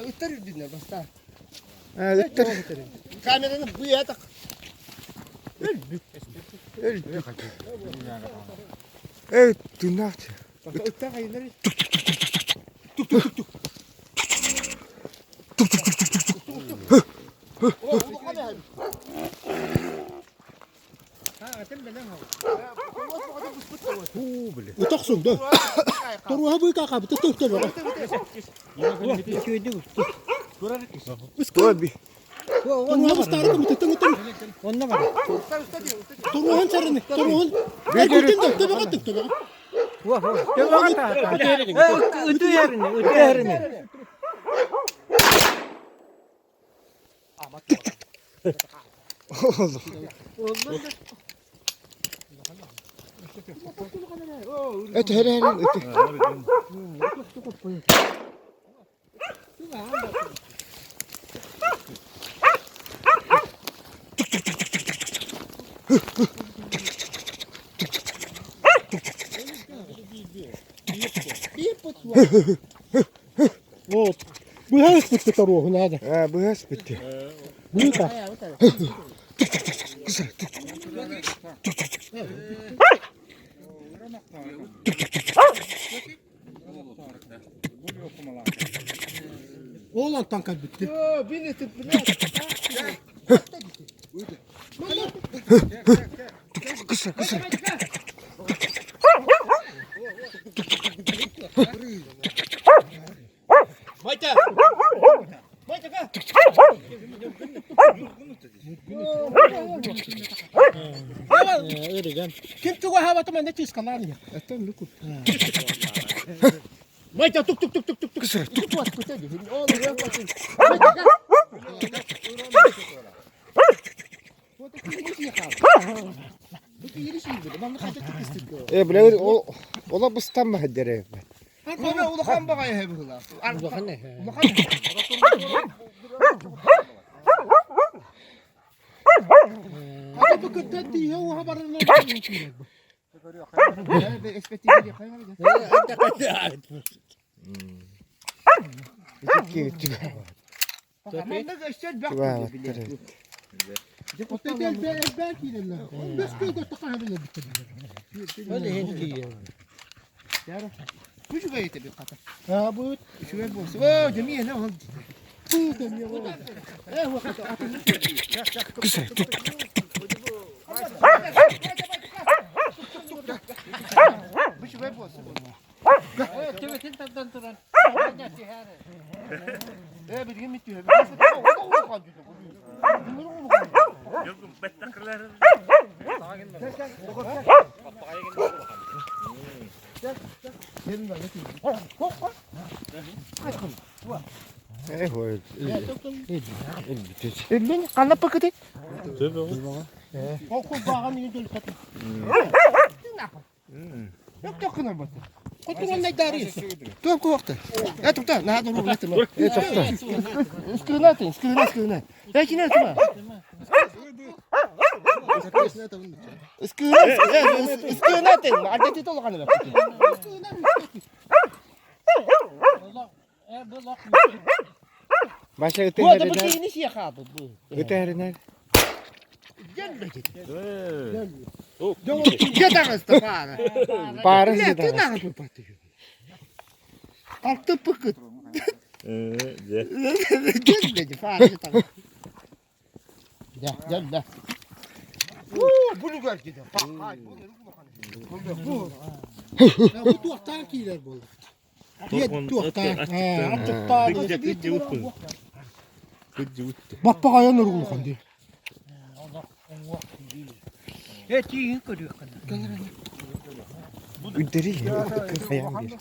Ыттар үрдүнэ бастаан. Ыттар. Камераны быйатак. Өлбүт. Өлбүт. Эй, тыыннаах. Ыттар хайыннар. Тук-тук-тук. Тук-тук-тук-тук-тук. Утохсуҥ да. Торуоһа быыка хаабыта төһтөлөҕө. Тоби. Торуоһа быстаары кымытыттан ыттан. Торуоһун сарыны, торуоһун. Эргитин да, төбөҕө аттык төбөҕө. Эт хэрэ ыты. Вот. Быһа ыспытты торуоһун аада. Аа, быһа ыспытты. Быыка. Ол антан кэлбитти. Ким чугаһаабата манна чыыскалаан иһэр. Майта тук тук тук тук тук тук Э, бля, ола быстан баһдere. Улахан баҕайы быһыылаах. Улахан Ата бу кытта тииһэ уоһа барынан Өллүн ханна пыкыты? Туох куохта? Э тукта, наһаа дуруу этим. Э тохто. Скрына ты, скрына, скрына. Э кине тума. Скрына, скрына ты, ардети толганы бер. Баша ыты Вот, бу хэринэр. киһини сиэ хаалбыт бу. Ыты хэринэр. Дьэ таҕыста паара. Паара Бля, сиэ ты таҕыста. нахуй попаты. Алты пыкыт. Дьэ, паара таҕыста. Дьэ, дьэ, дьэ. Бу кэлдэ. Бу туохтаан киирэр буолла? Туохтаан? Аччыктаан. Баппаҕайан уруулухан дии. Үдэри хайаан биир.